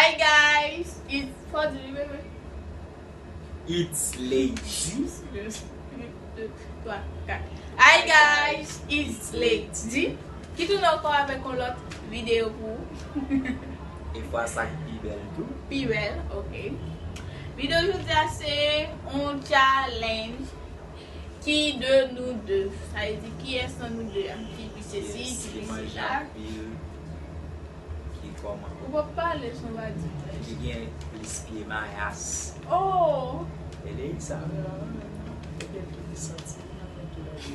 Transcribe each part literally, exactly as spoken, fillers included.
Hi guys, it's, fò di li, bebe. It's Lady. Twa, kat. Hi guys, it's Lady. Ki tounen ankò avèk yon lòt videyo pou ou. E fwa sa ki pi bèl tou. Pi bèl, ok. Videyo jodi a se yon challenge. Ki de nou de? Sa vle di kiyès nan nou de a ki pi sesi, ki pi sela? Ki kòman? Ou p ap pale, son va di. Ki gen plis pye mayas. Oh! E de sa. Ou gen plis santi nan men tou lè de.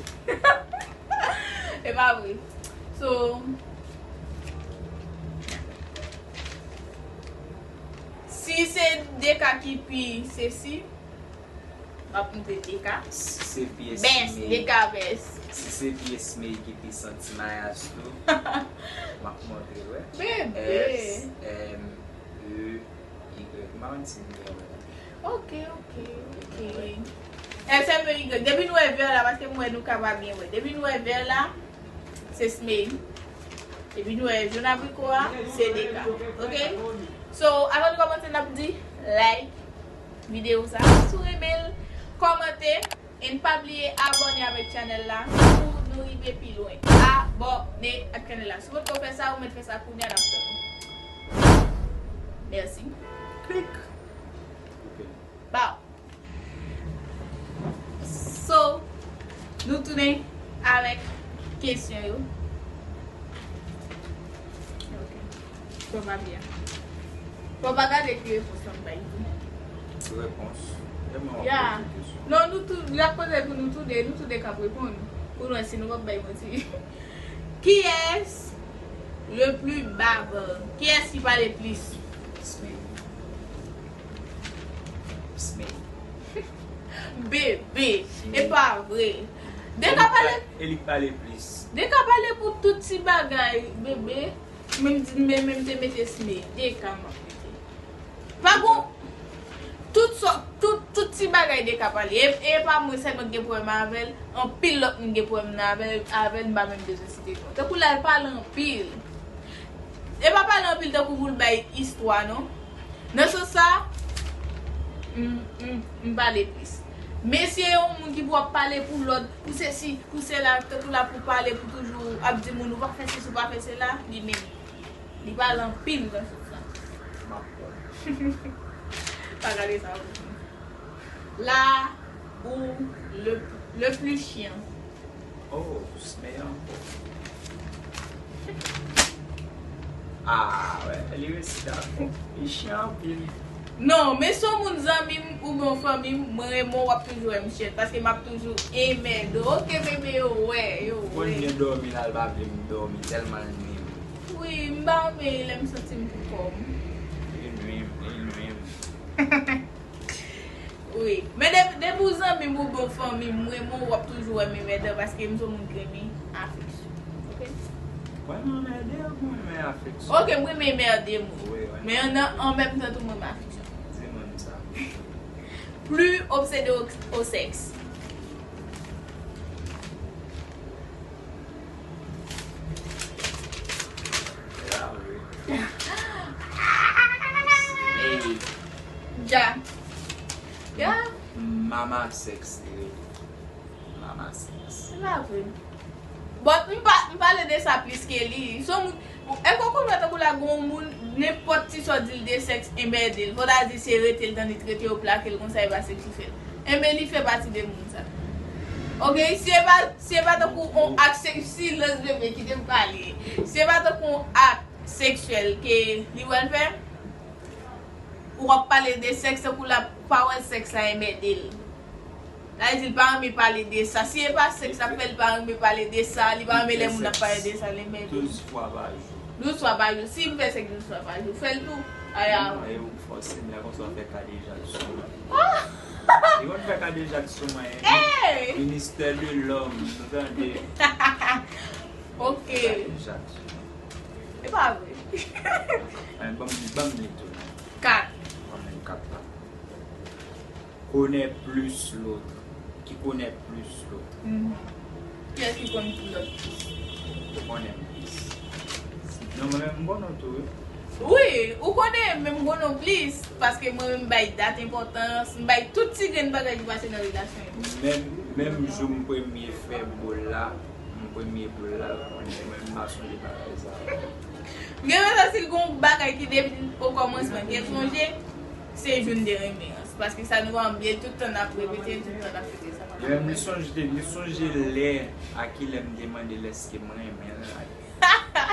E pa vre. So, si se de ka ki pi sesi, m ap montre de ka. Si se pye Best, Smay, de ka best. Si se pye Smay ki pi santi mayas tou, m ap montre l, wè. Bebe. S M E Y. M pa konn si m byen wè. Ok, ok, ok. S M E Y. Depi nou wè vè la, paske m wè nou ka pa byen wè. Depi nou wè vè la, se Smay. Epi nou wè jòn abriko a, se de ka. Ok? So, avan nou kòmanse, n ap di like videyo sa. Si w renmen l, kòmante, and pa bliye abòne avèk chanèl la pou nou rive pi lwen. Abòne ak chanèl la. Si w potko fè sa, ou mèt fè sa kounye a, n ap tann ou. Mèsi. Klik. Koupe. Baw. So, nou tounen avèk kesyon yo. Ok. Pran papye a. Fò w pa gade ki repons lan m bay tou. Ki repons? E mwen w ap poze kesyon. Non, nou tou, l ap poze pou nou tou de, nou tou de k ap reponn. Pou nou wè si nou p ap bay manti. Kiyès le plus bavard? Kiyès ki pale plis? Smay. Smay. Bebe, e pa vre. De ka pale. E li k pale plis. De ka pale pou tout ti bagay, bebe. Menm di, men, menm te mete Smay, de ka m ap mete. Pa gon, tout sòt, tout, tout ti bagay de ka pale. E, e pa mwen sèlman ki gen pwoblèm avè l, anpil lòt moun gen pwoblèm nan avè l, avè l, m pa menm bezwen site non. Tankou la, l pale anpil. E pa pale anpil tankou pou l bay istwa, non. Nan sans sa, m, m, m pale plis. Men si e yon moun ki pou ap pale pou lòd, pou sesi, pou sela, tankou la pou pale, pou toujou ap di moun, ou pa fè sesi, ou pa fè sela, li menm. Li pale anpil nan sans sa. M ap pran. Pa gade sa, ou. La ou le, le plus chiant. Oh, Smay ankò. Ah, wè, li resi dakò. Li chiant anpil. Non, men si w moun zanmi m oubyen w fanmi m, mwen renmen w, w ap toujou wè m chiant, paske m ap toujou enmède. Ok, bebe, yo wè, yo wè. Konn byen dòmi la, l pa vle m dòmi, tèlman l nwi m. Wi, m pa renmen lè m santi m pou kò m. Li nwi m, li nwi m. Wi. Men de, depi w zanmi m oubyen w fanmi m, mwen, mwen, w ap toujou wè m enmède paske m se yon moun ki renmen afeksyon. Ok? Wè, m anmède, mwen renmen afeksyon. Ok, m renmen enmède moun. Wi, wi. Men an, an menm tan tou, mwen renmen afeksyon. Di moun sa. Plus obsédé au, au sexe. Hey. Ja. Ya. Mama sèks li rele. Mama sèks. Se pa vre. But m pa, m pale de sa plis ke li. Se yon moun, èske w konn wè tankou la gen yon moun, nenpòt ti sa w di l de sèks, enben ede l. Fò ta di se rete l, tandis rete yo plake l konsa, e pa sèks li fè l. Enben li fè pati de moun sa. Ok, si e pa, si e pa tankou on ak sèks, silans bebe kite m pale. Si e pa tankou on ak seksyèl ke li pral fè, ou ap pale de sèks, tankou la pawòl sèks la enben ede l. Sa vle di l pa renmen pale de sa. Si e pa sèks ap fè l pa renmen pale de sa, li pa renmen lè moun ap pale de sa, li enben ede l. Douz fwa pa jou. Douz fwa pa jou. Si m fè sèks douz fwa pa jou, fè l tou. Aya. Non, e ou k fòse m la konsa w fè kadejak sou mwen. Ah! Li konn fè kadejak sou mwen. Hey! Ministè de lòm, nou tande. Ok. Kadejak sou mwen. E pa vre. Ban m, ban m li tou. Kat. Ban m li kat la. Connaît plus l'autre. Qui connaît plus l'autre? Mhm. Kiyès ki konn lòt plis? Ou konnen m plis. Non, mwen menm m konnen w tou, wi. Wi, ou konnen, men m konnen w plis, paske mwen menm m bay dat enpòtans, m bay tout ti grenn bagay ki pase nan relasyon yo. Menm, menm jou m premye fè bòl la, m premye bòl la, mwen menm m pa sonje bagay sa. M gen yon santi l gon bagay ki depi okòmansman, gen sonje, se jou n te renmen an. Paske sa nou pa bliye, tout tan n ap repete, tout tan n ap repete sa. Li menm, li sonje, li sonje lè, a kilè m te mande l èske m renmen l la.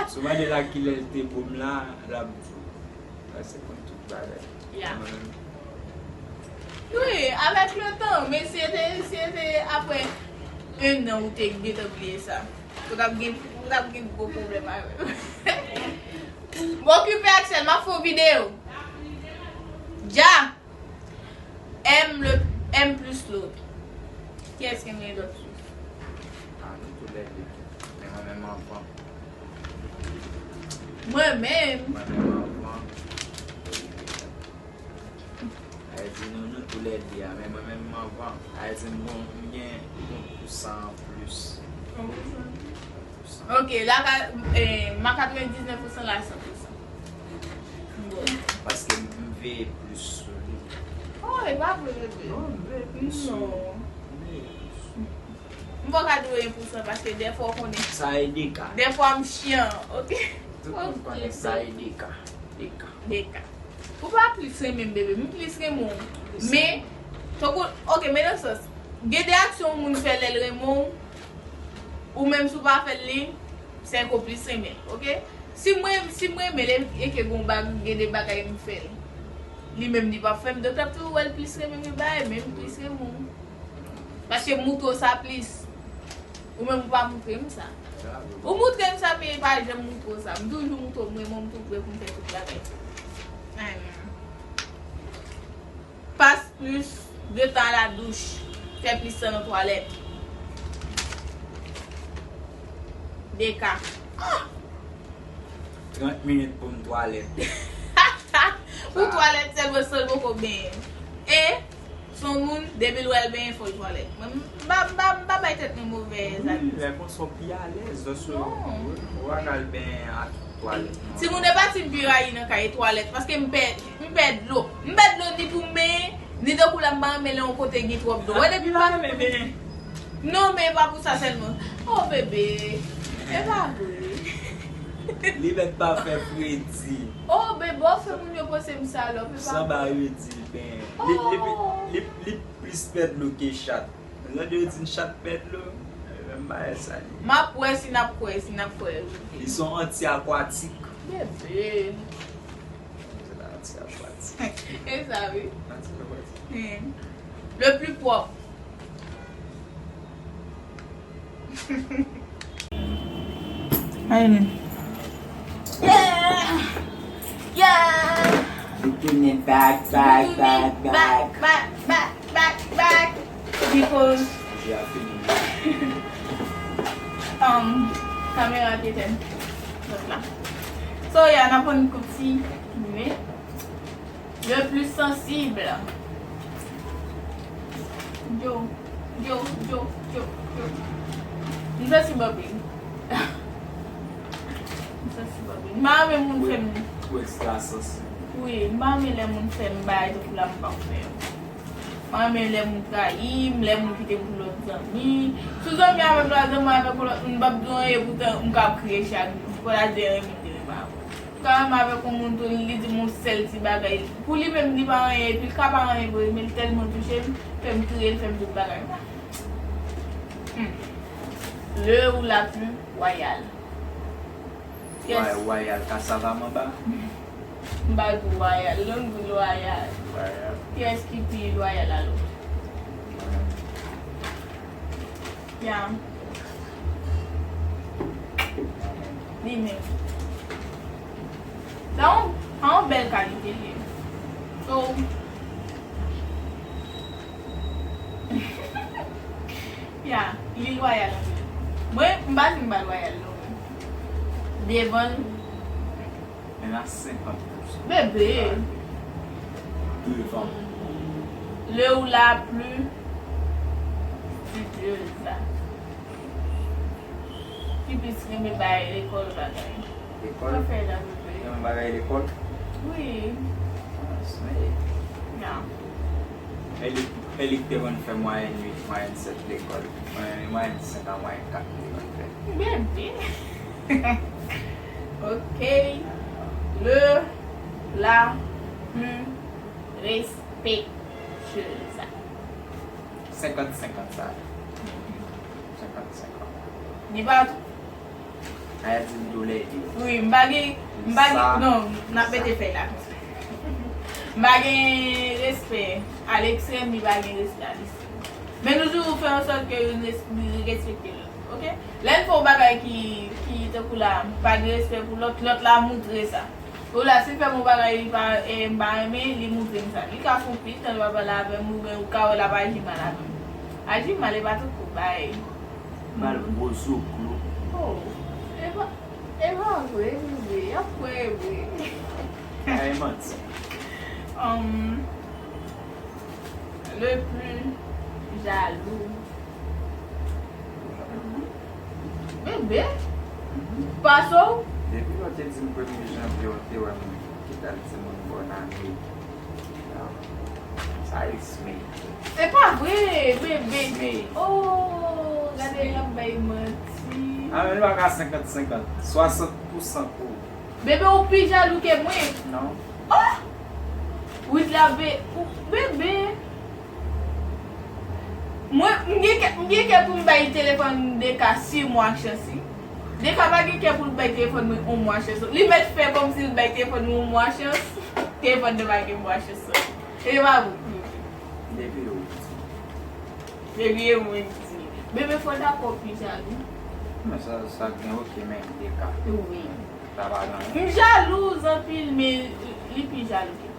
Si w mande l a kilè l te bo m la, l ap di w. Paske l konn tout bagay. Ya. Mwen menm. Wi, avèk le tan, men si se te, si se te apre un an ou te gentan bliye sa, ou t ap gen, ou t ap gen gwo pwoblèm avè m. M okipe aktyèl, m ap fè yon videyo. Dja! M le, M plis lòt. Kiyès ki gen lòt souf? Ah, nou toulède. Men mwen menm anvan. Mwen menm? Mwen menm anvan. Sa vle di nou, nou toulède a, men mwen menm m anvan. Sa vle di m gon, m gen yon pousan an plis. Yon pousan? Ok, la ka, eh, m a katrevendiznèf pousan, la san pousan. Bon. Paske m veye plis sou li. Oh, e pa vre, bebe. Non, m veye plis sou li. Non. M veye plis sou li. M poko ka di w yon pousan paske dèfwa w konnen. Sa e de ka. Dèfwa m chyan, ok? Tout moun konnen sa e de ka. De ka. De ka. Ou pa plis renmen m, bebe. M plis renmen w. Men, tankou, ok, men nan sans, gen de aksyon yon moun fè lè l renmen w, ou menm si w pa fè l li, se enko plis renmen l, ok? Si mwen, si mwen renmen l, e ke gon bag, gen de bagay m fè l, li menm li p ap fè m, donk l ap toujou wè l plis renmen m ke bagay, men m plis renmen w. Paske m moutre w sa plis. Ou menm ou pa moutre m sa. Ou moutre m sa, men pa janm moutre w sa. M toujou moutre w, m renmen w, m tou prè pou m fè tout bagay. Ay, men. Pas plis de tan a la douch. Fè plis tan nan twalèt. De ka. Ah! Trant minit pou m twalèt. Pou twalèt sèlman san l poko benyen. E se yon moun, depi l wè l benyen, fò l twalèt. Mwen, m pa, m pa, m pa bay tèt mwen movèz abitisyon. Wi, lè konsa w pi alèz, lòske w, w pa ka al benyen ak twalèt non. Timoun, e pa ti m pi rayi nan kay, e twalèt, paske m pè, m pè dlo. M pè dlo ni pou m benyen, ni tankou la m pa renmen lè yon kote gen twòp dlo. Wè depi m pa renmen benyen. Non, men e pa pou sa sèlman. Oh, bebe. E pa vre. Li mèt pa fè fredi. Oh, bebe, w fè moun yo panse m salòp, e pa vre. Sanba redi, ben. Li, li, li, li plis pè dlo ke chat. Lè yo di n chat pè dlo, e menm bagay sa li. M ap wè si n ap kwè, si n ap kwè. Li se yon anti akwatik. Bebe. Se pa anti akwatik. E sa, wi. Anti akwatik. Hmm. Le pli pwòp. Amen. Yeah! Yeah! Bikini back, back, back, back. Back, back, back, back, back. Because, um, kamera te etèn. Lòt la. So, yeah, n ap pran koup ti. Men. Le plus sensible. Yo, yo, yo, yo, yo. M sansib anpil. M sansib anpil. M pa renmen moun fè m. Ou ekstra sansib. Wi, m pa renmen lè moun fè m bagay tankou la m pa fè yo. M pa renmen lè moun trayi m, lè moun kite m pou lòt zanmi. Si w zanmi avèk lòt zanmi avèk yon lòt moun, m p ap di w anyen, poutan m ka ap kriye chak jou. Fò l a di renmen m te renmen avè w. Ou ka renmen avèk yon moun tou, li di m yon sèl ti bagay. Pou li menm, li pa anyen, epi l ka pa anyen vre, men l tèlman touche m, fè m kriye, l fè m tout bagay. Hmm. Le ou la pli wayal. Kiyès? Wa-, wayal, kasava manba. M pa di wayal, non, m di lwayal. Lwayal. Kiyès ki pi lwayal a lòt? Mwen menm. Ya. Li menm. Sa yon, sa yon bèl kalite li ye. So, ya, li lwayal anpil. Mwen, m pa di m pa lwayal non. Devan l, Men la senkant pou san. Bebe. Devan. Le ou la pli studieuse. Ki plis renmen bay lekòl bagay. Lekòl? Sa fè la, bebe? Yon bagay lekòl? Wi. Ah, se. Non. E li, e li ki te konn fè mwayèn uit, mwayèn sèt lekòl. Mwayèn, mwayèn senk a mwayèn kat li te konn fè. Bebe. Ok. Le, la, plus respectueuse. Senkant senkant sa. Senkant senkant. Li pa tou. Aya di m tou lè de. Wi, m pa gen, m pa gen, non, n ap mete fèy la konsa. M pa gen respè a lekstrèm, li pa gen respè a lekstrèm. Men nou toujou fè an sòt ke youn res-, youn respekte lòt, oke? Lè n fè yon bagay ki, ki tankou la, pa gen respè pou lòt, lòt la moutre sa. Ou la, si l fè m yon bagay li pa, eh, m pa renmen, li moutre m sa. Li ka fè yon pil tan li pa pale avè m, oubyen ou ka wè l ap aji mal avè m. Aji mal, e pa tankou bay. Ba l gwo zo klou. Oh, e pa, e pa vre, bebe, y ap kwè vre. Ay, manti. Um, le plus jaloux. Bebe? Pase w? Depi lè w te di m premye janvye, w te wè m ki t al di moun bòn ane. Sa e smey. Se pa vre, bebe. Smey. Oh, gade l ap bay manti. Ah, men li pa ka senkant senkant. Swasant pou san pou ou. Bebe, ou pi jalou ke mwen. Non. Oh! Wi, la be-, ou, bebe. Mwen, m gen kè, m gen kè pou m bay telefòn Deka sis mwa chans, wi. Deka pa gen kè pou l bay telefòn mwen yon mwa chans. Li mèt fè kòmsi l bay telefòn mwen yon mwa chans. Telefòn nan pa gen mwa chans. E pa vre. Depi yo di. Depi e mwen ki di. Bebe, fò dakò pi jalou. Men sa, sa gen oke, men Deka. Wi. Sa pa gen anyen. M jalouz anpil, men li pi jalou ke mwen.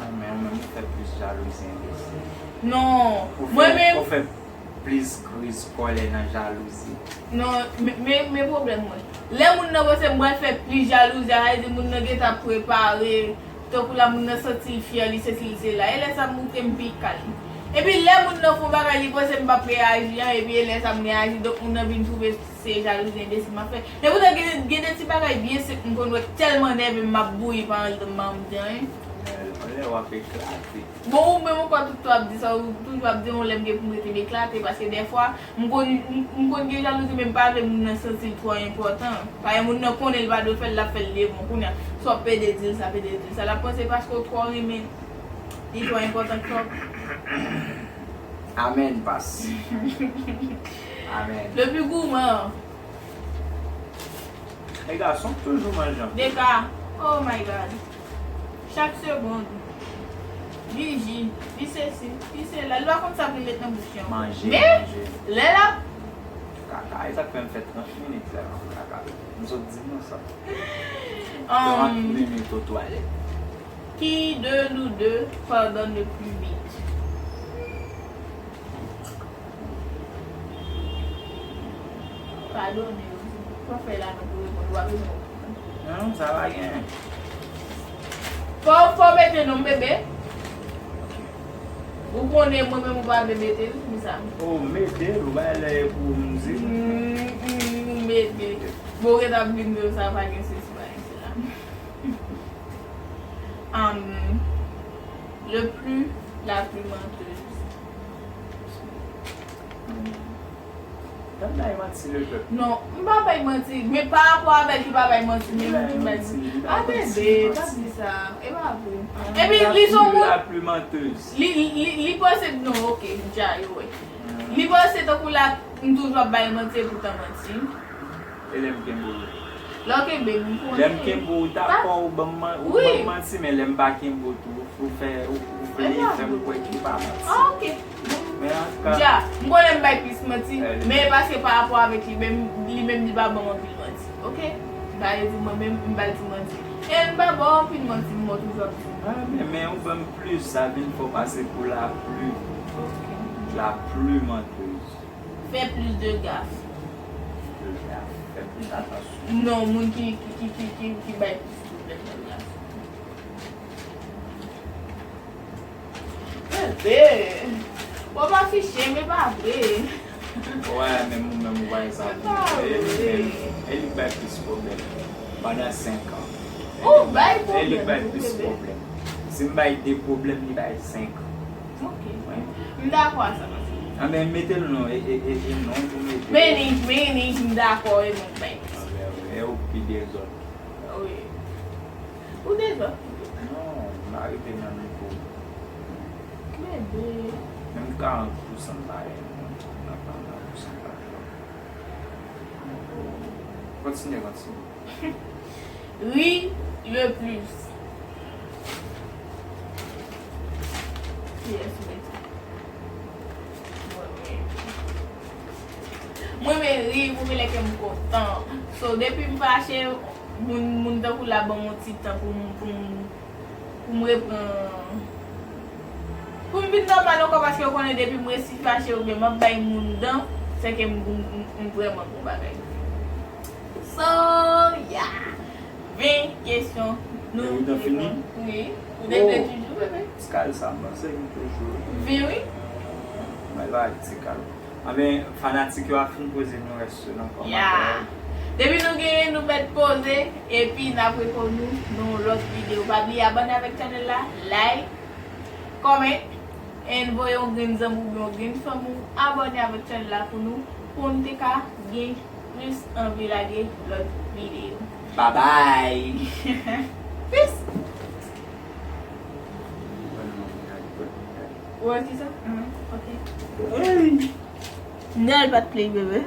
Ah, men ou menm, ou fè plis jalouzi enbesil. Non, mwen menm. Ou fè plis kriz kòlè nan jalouzi. Non, men, men, men pwoblèm mwen. Lè moun nan panse m pral fè plis jalouzi, sa vle di moun nan gentan prepare, tankou la moun nan santi l fyè, li sesi, li sela. E lè sa m moutre m pi kalm. Epi lè moun nan fè yon bagay, li panse m p ap reyaji an, epi e lè sa m reyaji, donk moun nan vin twouve se jalouzi enbesil m ap fè. Epoutan gen, gen de ti bagay byen senp m konn wè k tèlman nève m, m ap bouyi pa anndan m pa anvi di anyen. Lè w ap eklate. Bon, ou menm ankò tout tan w ap di sa, ou toujou ap di yon lè m gen pou m rete m eklate, paske dèfwa, m konn, m, m konn gen jalouzi, men m pa vle moun nan santi l twò enpòtan. Paske moun nan konnen l pa dwe fè l, l ap fè l devan w. Kounye a, sa w ap pede di l sa, pede di l sa, l ap panse paske w twò renmen l, li twò enpòtan k sa w. Amèn, pas. Amèn. Le plus gourmand. E gason k toujou manje anpil. Deka. Oh my God. Chak segonn. Li ji, li sesi, li sela. Li pa konn sa pou li met nan bouch li ankò. Manje, manje. Men, lè l ap. Kaka, e sa k fè m fè trant minit la nan kaka. M sot di nou sa. Trant minit o twalèt. Qui de nous deux pardonne le plus vite? Padone yo. Sa w fè la, nou pou reponn, ou pa bezwen reponn. Non, sa pa gen. Fò, fò mete non m, bebe. Ou konnen mwen menm ou pa vle mete l, kisa? O, mete l, ou bay lè pou m di. Mm, mm, ou mete. Bon, ou gentan ap vin di sa pa gen sesi, pa gen sela. Um, le plus, la plus menteuse. Tann bay manti, le pèp. Non, m pa bay manti, men pa rapò avèk li pa bay manti, men li bay manti. A bebe, pa di sa, e pa vre. Epi li son moun. La plus menteuse. Li, li, li, li panse, non, oke, dja, yo wè. Li panse tankou la, m toujou ap bay manti, epoutan manti. E lè m kenbe w? Lè w kenbe m, m konnen. Lè m kenbe w, dakò, ou ban m man-, ou ban m manti, men lè m pa kenbe w tou, ou fè, ou, ou vle fè m kwè ki pa manti. Ah, oke. Men antouka. Dja, m konnen m bay plis manti, men e paske pa rapò avèk li menm, li menm li pa ban m anpil manti. Oke? Sa vle di mwen menm, m ba l ti manti. E m pa ba w anpil manti, m ba w toujou ap di. Ah, men, men ou ban m plis, sa vin fò pase pou la plus. Oke. La plus menteuse. Fè plis de gaf. De gaf. Fè plis atansyon. Non, moun ki, ki, ki, ki, ki, ki bay plis pwoblèm nan gaf. Bebe, w ap afiche, men pa vre. Wè, men ou menm ou bay sa pou mwen. E, E li k bay plis pwoblèm pandan senk an. Ou bay E li k bay pwoblèm, plis bebe. Pwoblèm. Si m bay de pwoblèm, li bay senk. Ok. Wi. M dakò a sa, paske Anben, mete l non, e, e, e, e non pou mete. Menik, Menik, m dakò e non bay. Anben, e ou ki dezòd. Wi. Ou dezòd. Non, m pa rete nan nivo. Bebe. Menm karant pousan m pa renmen, nan karant pousan m pa renmen. Kontinye, kontinye. Ri le plus. Kiyès ou mete? Mwen menm. Mwen menm ri, mwen menm lè ke m kontan. So, depi m fache, moun, moun tankou la ban m yon ti tan pou m, pou m, pou m reprann. Pou m vin nòmal ankò, paske yo konnen depi m resi fache oubyen m ap bay moun dan, se ke m, m, m, m vrèman gon bagay. So, yeah. Ven kesyon. Nou Ven kesyon fini? Wi. Ou te vle toujou, bebe? Skal sa, m panse m toujou. Ven, wi. Mwen pa di skal. Anben, fanatik yo ap fin poze nou rès yo nan kòmantè. Yeah. Depi nou genyen, nou mèt poze. Epi n ap reponn nou nan yon lòt videyo. Pa bliye abòne avèk chanèl la, like, comment, and voye yon grenn zanmi oubyen yon grenn fanmi w abòne avèk chanèl la pou nou, pou n te ka gen plis anvi lage lòt videyo. Bye bye! Peace! Ou wè kisa? Ok. Nèl pa t play, bebe.